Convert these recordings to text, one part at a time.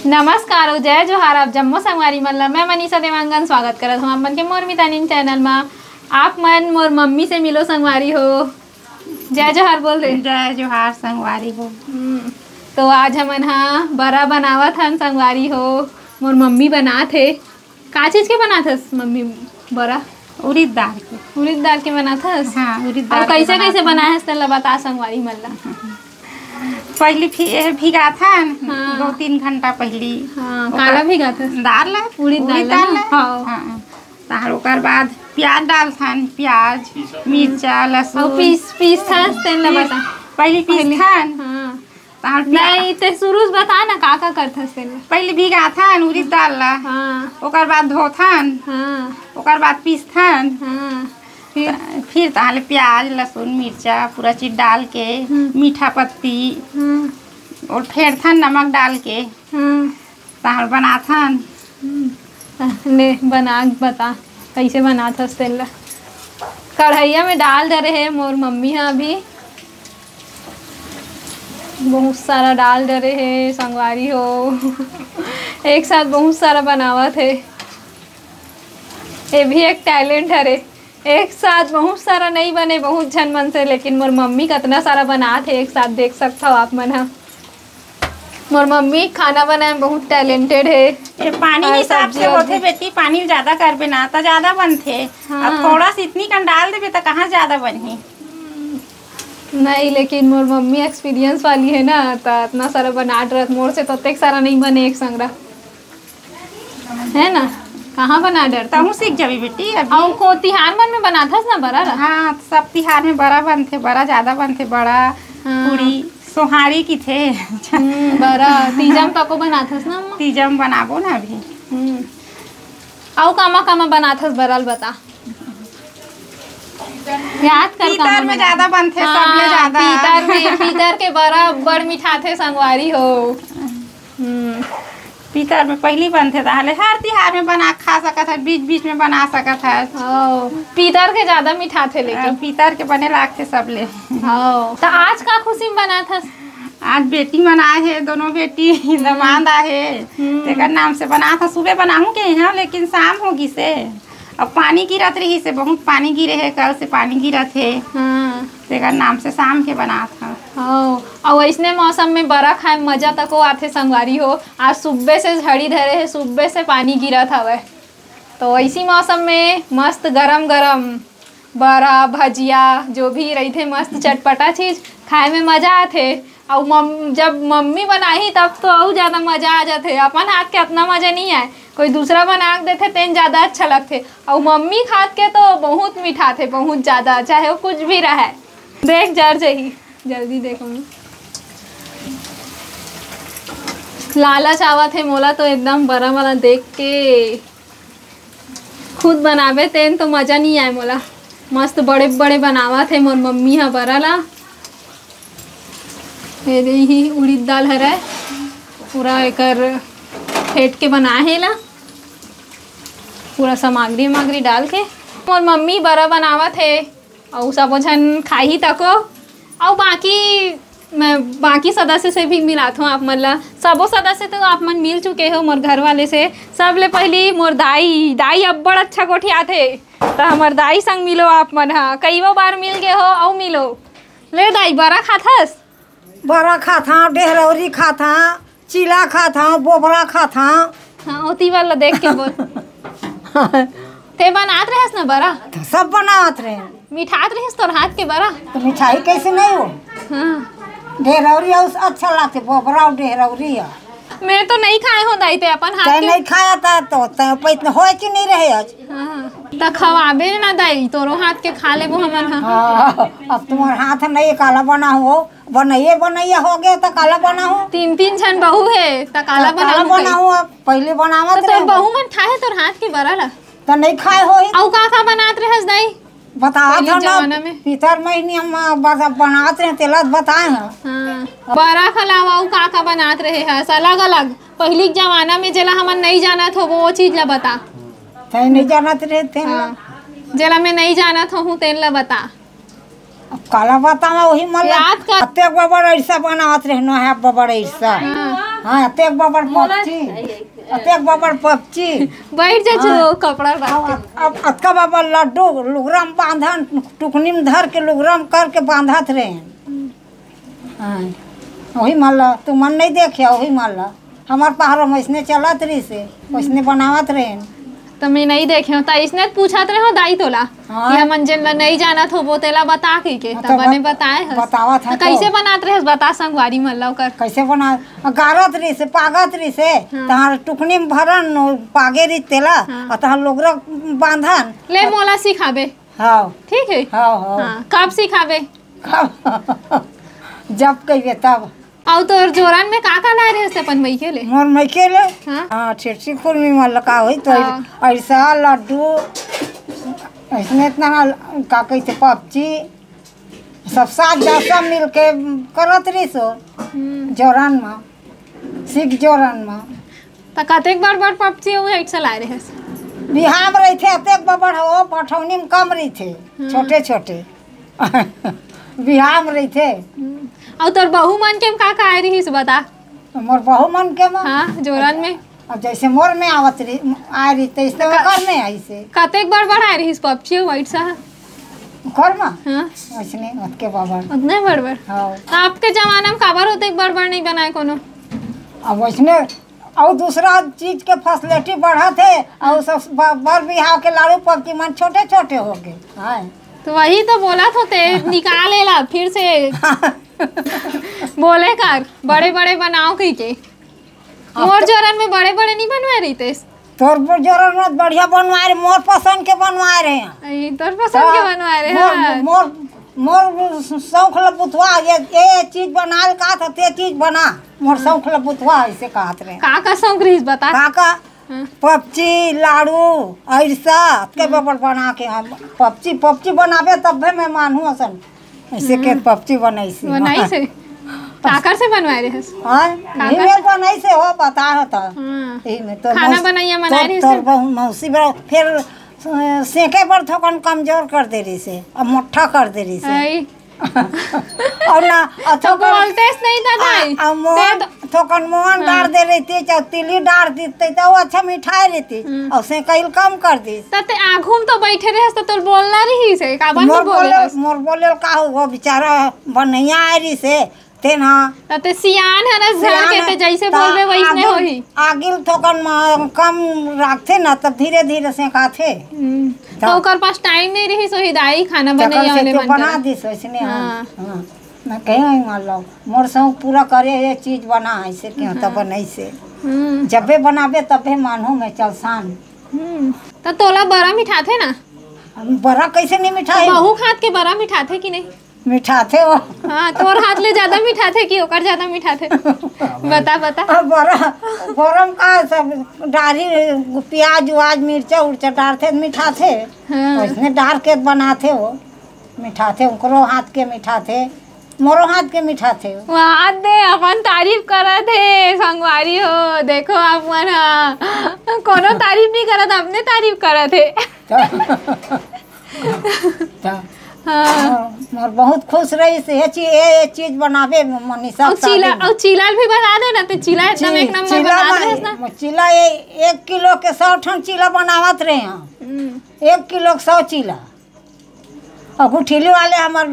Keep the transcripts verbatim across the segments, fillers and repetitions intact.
नमस्कार अउ जय जोहार, आप जम्मो संगवारी मन ला मैं मनीषा देवांगन स्वागत करत हूँ आप मन के मोर मितानिन चैनल मा। आप मन मोर मम्मी से मिलो संगवारी हो। जय जोहार बोल दे। जय जोहार संगवारी हो। हम्म, तो आज हमन हा बरा बनावत हन संगवारी हो। मोर मम्मी बनात हे। का चीज के बनात हस मम्मी बरा? उरीद दाल के। उरीद दाल के बनात हस? हाँ, उरीद अउ दाल के कैसे बनात कैसे हन। बनाए हस तेला बता संगवारी मन ला। पहली फि-, ये भिगाथन हाँ। दो तीन घंटा पहली। हाँ, ओकर काला भिगाथस? दाल ला, उरीद उरीद दाल ला दाल ना? ला। हाँ। हाँ। ताहर ओकर बाद प्याज डालथन, प्याज, मिर्चा, लहसुन। अउ पीस, पीसथस तेन ला पीस-, बता। पहली पहली। पीसथन। हाँ। ताहर प्याज। नहीं, ते शुरू से बता ना, का का करथस तेन ला। पहली भिगाथन उरीद दाल ला। हाँ। ओकर बाद धोथन। हाँ। ओकर बाद पीसथन। हाँ। फिर? त-, फिर ताहले प्याज, लहसुन, मिर्चा पूरा चीज डाल के, हम्म। मीठा पत्ती हम्म। अउ फेरथन नमक डाल के। हम्म। ताहल बनाथन। हम्म। ले, बना के बता, कैसे बनाथस तेन ला। कढ़ैया में डाल डरे हे मोर मम्मी ह अभी। बहुत सारा डाल डरे हे संगवारी हो। एक साथ बहुत सारा बनावत हे। ये भी एक टैलेंट हरे। एक साथ बहुत सारा नहीं बने, बहुत झन मन से, लेकिन मोर मम्मी कतना सारा बनात हे एक साथ, देख सकत हव आप मन ह। मोर मम्मी खाना बनाए में बहुत टैलेंटेड हे। ये पानी और हिसाब सब्जी से होथे वब्जी। बेटी, पानी ज्यादा करबे ना त ज्यादा बनथे। हाँ। अब थोड़ा सा इतनी कन डाल देबे त कहाँ ज्यादा बनही? नहीं, लेकिन मोर मम्मी एक्सपीरियंस वाली हे ना, त इतना सारा बना डरत, मोर से तो अतेक सारा नहीं बने एक संगरा। है ना? कहाँ बना डरत? तहूँ सीख जाबे बेटी, अभी। अउ को तिहार मन में बनाथस ना बरा ला? हाँ, सब तिहार में बरा बनथे, बरा ज्यादा बनथे, बरा, हाँ। पूरी, सोहारी किथे। हम्म, बरा, तीजा म तको बनाथस ना अम्मा? तीजा म बनाबो ना अभी। हम्म। अउ कामा कामा बनाथस बरा ल बता। याद कर पीतर कामा में बना। ज्यादा बनथे, हाँ, सबले ज्यादा। पीतर में, पीतर के बरा बड़ मिठाथे संगवारी हो। हम्म। पीतर में पहली बनथे, ताहले हर तिहार में बना के खा सकत हस, बीच बीच में बना सकत हस। ओ, पीतर के ज्यादा मिठाथे लेकिन। हाँ, पीतर के बने लागथे सबले। हाँ, त आज का खुशी में बनाथस? आज बेटी मन आए हे, दोनों बेटी, हम्म। दमांद आए हे, हम्म। तेकर नाम से बनाथस। सुबह बनाहूँ के यहाँ, लेकिन शाम हो गिसे। अब पानी गिरत रहिसे, बहुत पानी गिरे हे, कल से पानी गिरत हे। हाँ। तेकर नाम से शाम के बनात हव। हाँ, अउ अइसने मौसम में बरा खाए में मजा तको आथे संगवारी हो। आज सुबह से झड़ी धरे हे, सुबह से पानी गिरत हवय, तो ऐसी मौसम में मस्त गरम गरम बरा, भजिया, जो भी रहिथे, मस्त चटपटा चीज खाए में मजा आथे। अउ मम-, जब मम्मी बनाही तब तो अउ ज्यादा मजा आ जाथे। अपन हाथ के अतना मजा नहीं आए, कोई दूसरा बना के देथे तेन ज्यादा अच्छा लगथे। अउ मम्मी के हाथ के तो बहुत मिठाथे, बहुत ज्यादा, चाहे वो कुछ भी रहे। देख जर जही, जल्दी देख मम्मी। लालच आवत हे मोला तो एकदम बरा वाला देख के। खुद बनाबे तेन तो मजा नहीं आए मोला। मस्त बड़े बड़े बनावत हे मोर मम्मी ह बरा ला। ये दे ही उड़ीद दाल हरय, पूरा एकर फेंट के बनाए हे ला, पूरा सामग्री वामग्री डाल के। मोर मम्मी बरा बनावत हे, अउ सबो झन खाही तको। अउ बाकी, मैं बाकी सदस्य से भी मिलात हूँ आप मन ला। सबो सदस्य तो आप मन मिल चुके हो मोर घर वाले से। सबले पहली मोर दाई, दाई अब्बड़ अच्छा गोठियाथे, त हमर दाई संग मिलो आप मन हा। कईवो बार मिल गे हो, अउ मिलो। ले दाई, बरा खाथस? बरा खाथां, डेहरौरी खाथां, चीला खाथां, बोबरा खाथां। हाँ, ओती वाला देख के बोल। ते बनात रहेस ना बरा? त सब बनावत रहे। मिठात रहेस तोर हाथ के बरा? त मिठाई कैसे नहीं हो? हाँ। डेहरौरी अउ अच्छा लागथे, बोबरा अउ डेहरौरी ह। मैं तो नहीं खाए हो दाई, ते अपन हाथ तै के नहीं खाया था तो तै पैत होए कि नहीं रहे आज? हाँ। त खवाबे ना दाई, तोरो हाथ के खा लेबो हमन हा। हाँ, अब तुम्हार हाथ नहीं काला बना हो, बनैया बनैया हो गया त काला बना हो। तीन तीन झन बहू हे, त काला त काला बनाहूँ बना कही? हो, अब पहले बनावत त तोर रहे। बहू मन खाए तोर हाथ के बरा ला? त नहीं खाए होही। अउ का का बनात रहेस दाई? बतावत पहली हव ना, जमाना में। पीतर महीने हम बस बनात रहे, तेला बताए हव। हाँ। बरा के अलावा अउ का का बनात रहे हस अलग अलग? पहली के जमाना में जेला हमन नहीं जानत हो, वो चीज ला बता। तै नहीं जानत रहे, तेला। हाँ। जेला मैं नहीं जानत हूँ, तेन ला बता। अब काला बतावा, वही मन ला याद कर। अतेक बबड़ अरिसा बनावत रहे, नोहा बबड़ अरिसा। हाँ। हाँ, अतेक बबड़ पपची, अतेक बबड़ पपची। बैठ जा, हाँ। जो कपड़ा रख के। अब अतका बबड़ लड्डू लुगरा में बांधन, टुकनी में धर के लुगरा में करके बांधत रहे। हाँ, वही मन ला, तू मन नहीं देखे, वही मन ला। हमार पहाड़ में वैसने चलत रहिस हे, वैसने बनावत रहेन। त मैं नहीं देखे हूँ, त इसने पूछत रहे हो दाई तोला, हाँ। कि हमन जेन ला नहीं जानत होबो, तेला बता कहि के, हाँ, त त बने बत-, बताए हस। बतावत त हस कैसे तो। बनात रहेस, बता संगवारी मन ला ओकर। कैसे बना, गारत रहिस हे, पागत रहिस हे, हाँ। तहार टुकनी में भरन, पागे रहिस तेला, हाँ। अउ तहार लोगरा बांधन। ले अ-, मोला सिखाबे। हाँ। ठीक है? हाँ, हाँ। हाँ, कब सिखाबे? जब कहिबे तब। अउ तोर जोरन में का का लाए रहे हस अपन मइके ले? मोर मइके ले? हाँ। हाँ, ठेठरी खुरमी मन ल का होई तो हाँ। अइसा लड्डू, अइसने इतना का कहिथे पपची, सब साथ जा सब मिल के करत रहिस हो। हम्म। जोरन में, सिख जोरन में। त कतेक बड़ बड़ पपची अउ height से लाए रहे हस? बिहाव रहिथे अतेक बड़ बड़ हो, पठौनी में कम रहिथे, हम्म। छोटे छोटे। बिहाव में रहिथे। हम्म। अउ तोर बहू मन के में का का आए रहिस बता? मोर बहू मन के में? हाँ, जोरन में। अब जैसे मोर में आवत रही, आए रही, तैसे ओकर में आइसे। कतेक बड़ बड़ आए रहिस पपची अउ height से? ओकर में? हाँ। वैसने, ओतके बड़ बड़। उतने बड़ बड़? हाँ। त आपके जमाना में काबर ओतेक बड़ बड़ नहीं बनाए कोनो? अब वैसने अउ दूसरा चीज के facility बढ़त हे, अउ सब ब-, बर बिहाव के लाड़ू पपची मन छोटे छोटे हो गे। हाँ। त वही तो बोलत होते, निकाल एला फिर से। बोले कर, बड़े बड़े बनाओ कहि के। अब मोर तो जोरन में बड़े बड़े नहीं बनवाए रहितेस। तोर जोरन में बढ़िया बनवाए रहे, मोर पसंद के बनवाए रहे हैं। आई, तोर पसंद के तो बनवाए रहे, मोर, हाँ। मोर, मोर शौक ल बुतवा, ये, ये चीज बना ले का था, ते चीज बना। मोर शौक ल बुतवा, ऐसे कहत रहे। का का शौक रहिस बता? का का? हाँ। पपची, लाड़ू, अइसा, के हम्म। बबड़ बना के हम पपची, पपची बनाबे तब्बे मैं मानहूँ असन। ऐसे के हम्म। पपची बनाइस हे। बनाइस हे? काकर से बनवाए रहे हस? हाँ, काकर यही में से? बनाइस हे हो, बता हो तो। हाँ। यही में तो खाना मौस-, बनैया तो, बनाए रहे तो से? बहु-, मौसी बा-, फिर अ, सेंके बर थोकन कमजोर कर दे रहिस हे, अब मोट्ठा कर दे रहिस हे। आई। अउ ना, अउ तो थोकन बोलते नहीं था आ, दाई। आ, मोहन, ते तो थोकन मोहन हाँ। डार दे रहितिस, चाहे तिली डार देते, तो वो अच्छा मिठाई रहितिस। हम्म। अउ सेंकइल कम कर दिस। त ते आघू में तो बैठे रहे, तो तोल बोलना रहिस हे, काबर मोर नहीं बोले बोले, हस? मोर बोले का हो, वो बेचारा बनैया आए रहिस हे, तेन ह। त ते सियान हरस घर सियान के, ह, ते जइसे त बोलबे वइसने आगिल, होही। आगिल थोकन म कम राखथे न, तब धीरे-धीरे सेंकाथे। हम्म। त त ओकर पास टाइम नहीं रहिस होही दाई, खाना तेकर बनइया से वाले तो मन बना करा। दिस वइसने ह। हाँ। हाँ। मैं कहे, "ओही मान लो, मोर शौक पूरा करे, ये चीज बना, ऐसे क्यों तब हाँ। बनइसे।" हम्म। जब्बे बनाबे, तब्बे मानहूँ मैं चलसान। हम्म। त तोला बरा मिठाथे ना? बरा कैसे नहीं त मिठाही? बहू खात के बरा मिठाथे कि नहीं? मिठाथे हो। हाँ, तोर हाथ ले ज्यादा मिठाथे कि ओकर ज्यादा मिठाथे? बता, बता। अब बरा, बरा म का सब डारी, प्याज उआज, मिर्चा उर्चा डारथे त मिठाथे। हाँ। वइसने डार के बनाथे हो। मिठाथे, ओकरो हाथ के मिठाथे, मोरो हाथ के मिठाथे हो। वाह दे, अपन तारीफ करत हे, संगवारी हो। देखो आप मन ह, कोनो तारीफ नहीं करत, अपने तारीफ करत हे। त, त, हाँ। हाँ, मोर बहुत खुश रहिस, ये चीज, ये, ये चीज बनाबे मनीषा अउ चीला, शादी में। अउ चीला भी बता दे ना, ते चीला एकदम ची-, एक नंबर चीला बनात में, रहेस ना। चीला ये एक किलो के सौ ठन चीला बनावत रहे हैं। हम्म। एक किलो के सौ चीला। अउ गुठिली वाले हमर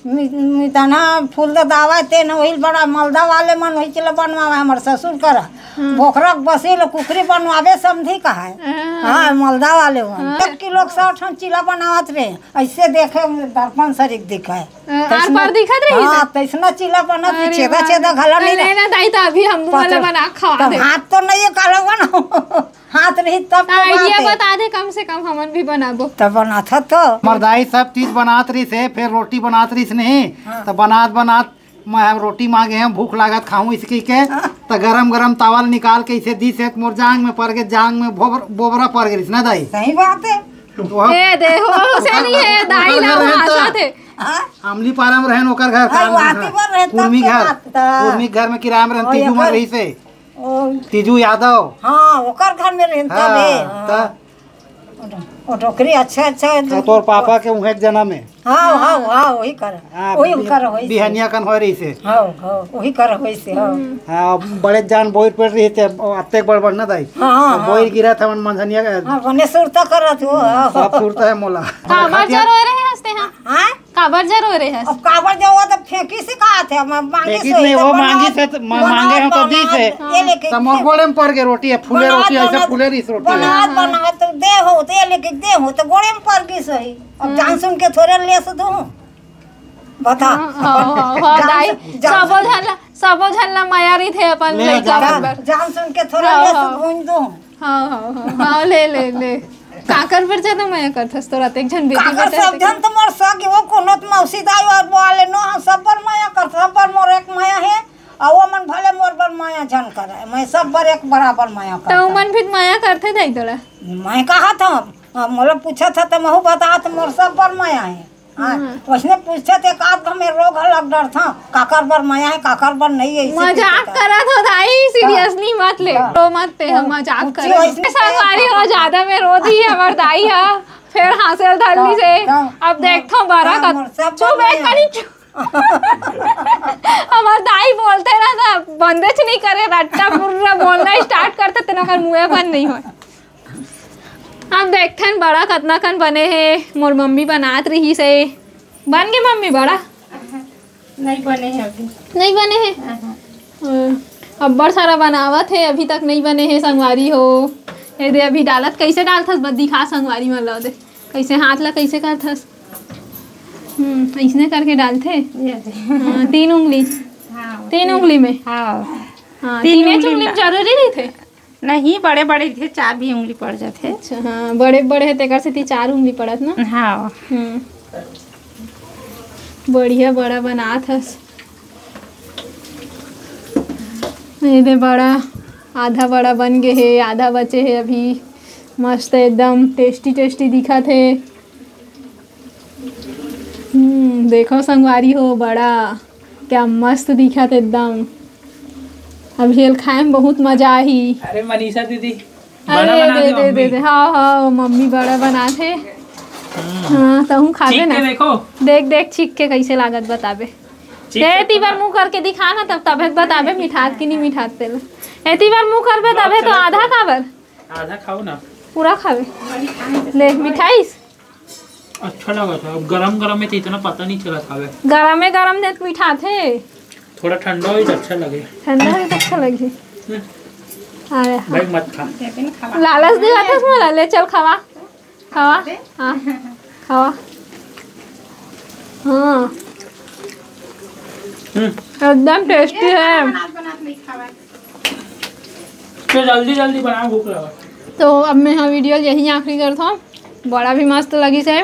मि-, मिताना फूल ददावा ते न, वही बड़ा मलदा वाले मन वही चीला बनवावे, हमर ससुर करा। हम्म। बोकरा के बसी ल कुकरी बनवावे समधी कहाए। हाँ। हाँ, मलदा वाले मन। हाँ। एक किलो के सौ ठन चीला बनावत रहे। ऐसे देखे में दर्पण सरीक दिखाए। अ, आर तैसना, पार दिखत रहिस? हाँ, तैसना चीला बनत रहिस, अरे छेदा वाह। छेदा घला नहीं अरे रहा। ना दाई, त अभी हम पता, बना के खवा तब दे। हाथ तो नहीं है काला बना। हाथ रही तब तो आइडिया बात है। बता दे, कम से कम हमन भी बनाबो। तब बनाथा तो। हमर दाई सब चीज बनात रहिस हे, फिर रोटी बनात रहिस नहीं। हाँ। त बनात बनात मैं अब रोटी मांगे हंव, भूख लागत खाहूं इसकी के। हाँ। त गरम गरम तावा ल निकाल के इसे दिस हे, त मोर जांग में पर गे, जांग में भोबर-, बोबरा पर गे रहिस ना दाई। सही बात है। वो ए, दे, हो, उसे नहीं है, दाई ओकर ला घर रहन त हंसत हे। हाँ? आमली पारा में रहन, ओकर घर हाँ, का वो नाम आती है? बार रहता कुर्मी तो घर। आता। कुर्मी घर में किराया में रहन, ओ, तीजू मन ओकर रहिस हे। ओ। तीजू यादव। हाँ, ओकर घर में रहन हाँ, तब हे। हाँ। त वो डोकरी अच्छा, अच्छा। हाँ, तोर पापा के उहें के जन्म हे। हाँ, हाँ, हाँ, वही कर, हाँ, वही कर होइस। बिहनिया कन होय रहिसे। हाँ, हाँ, वही कर होइस, हाँ। हाँ, बड़े जान बोइर पड़ रहिसे, अतेक बड़ बड़ ना दाई। हाँ, हाँ, तो बोइर गिरत हे, मन मंझनिया के। हाँ, बने सुरता करत हो, हाँ। सब सुरता हे मोला। काबर जर होय रहे हस तेहा? हाँ? काबर जर होय रहे हस? अब काबर जर होय, तब फेंकिस हे कहाथे, अब मांगिस फेंकिस होही, नहीं, तब वो बनावत, मांगिस हे, त-, मा-, मांगे बनावत, हो तो दिस हे। बनावत, ये लेके तब मोर फेंक-, गोड़े म पर गे रोटी हे, फूले बनावत, रोटी हे, ऐसे बनावत, फूले रहिस रोटी हे। बनावत, हाँ। बनावत, तो दे हो, तो ये लेके दे हो, तो गोड़े म पर गिस होही। अब हम्म। जान सुन के थोरे लेस दूँ। बता। हाँ, हाँ, हाँ, हाँ, जान दाई, सुन, जान सबो सुन। झन ला, सबो झन ला मया रहिथे अपन ले, लइका जान मन सुन। बर। जान सुन के थोरे हाँ, लेस हाँ। भूंज दूँ। हाँ, हाँ, हाँ, हाँ, ले, ले, ले। काकर बर जादा मया करथस तोर अतेक झन बेटी काकर बेटा सब हे? झन तो मोर सगे, वो कोनो त मौसी दाई अउ वाले नो, हम सब बर मया करथन, सब बर मोर एक मया हे, अउ वो मन भले मोर बर मया झन करे, मैं सब बर एक बराबर मया त करथन। उमन भी मया करथे दाई तोला? मैं कहाथंव, अब मोला पूछत हे त महू बतात, मोर सब बर मया हे। हाँ, हाँ। वइसने पूछथे, एक आध घमे रोग ह लग डरथंव, काकर बर मया हे, काकर बर नहीं हे, अइसे मजाक पूछथे। करत हो दाई, हाँ। Seriously मत ले, हाँ। रो मत ते, हम हाँ। मजाक पूछी करत। वइसने संगवारी हो, जादा में रो दिही हमर दाई ह, फेर हाँसे ल धर हाँ, लीस हे। हाँ। अब देखथंव बड़ा हाँ, कत-, मोर सब चुप, मया एक हे। कनी चुप। हमर दाई बोलथे ना, त बंदेच नहीं करे, रट्टा पूरा बोलना start करथे, तेन ओकर मुँहे बंद नहीं होय। अब देखथन बड़ा कतना कन बने हे, मोर मम्मी बनात रहिस हे। बन गे मम्मी बड़ा? नहीं बने हे अभी। नहीं बने हे? हाँ, हाँ। अ, अब्बड़ सारा बनावत हे, अभी तक नहीं बने हे संगवारी हो। ए दे अभी डालत, कइसे डालथस? बस दिखा संगवारी मन ला दे, कइसे हाथ ला कइसे करथस। हम्म, अइसने करके डालथे। ये दे। हाँ, तीन उंगली। हाँ, तीन तीन। उंगली में? हाँ। हाँ, तीन तीने उंगली उंगली में ला- जरूरी रहिथे? नहीं, बड़े बड़े रहिथे, चार भी उंगली पड़ जाथे। अच्छा, हाँ, बड़े बड़े हे तेकर सेती चार उंगली पड़त ना। हाँ। हम्म। बढ़िया बड़ा बनात हस। ये दे बड़ा, आधा बड़ा बन गे हे, आधा बचे हे अभी। मस्त एकदम tasty tasty दिखत हे। हम्म, देखो संगवारी हो, बड़ा क्या मस्त दिखत एकदम। अभी एल खाए में बहुत मजा आही। अरे मनीषा दीदी, अरे बड़ा बना दे, दे दे, मम्मी। दे, दे। हाँ, हाँ, मम्मी बड़ा बनाथे। हम्म। हाँ, तहूँ खाबे चीख ना। के देखो। देख, देख, चीख के कइसे लागत बताबे। चीख ए, के एती बार मुँह करके दिखा ना, तब, तभे बताबे मिठात कि नहीं मिठात तेला। एती बार मुँह करबे, तभे तो चला। आधा काबर? आधा खाओ ना। पूरा खाबे। ले, मिठाइस? अच्छा लगा था। अब गरम गरम में तो इतना पता नहीं चला था बे। गरमे गरम दे मिठाथे। थोड़ा ठंडा होई तो अच्छा लगे। ठंडा होई तो अच्छा लगे। हम्म। अरे हाँ। भाई मत खा। लालच दिखाथस मोला, ले चल खावा। खावा। हाँ। खावा। हाँ। हम्म। एकदम tasty हे। तो जल्दी जल्दी बनाओ, भूख लगा। तो अब मैं हाँ video यहीं आखिरी करत हँव। बड़ा भी मस्त लगिस हे।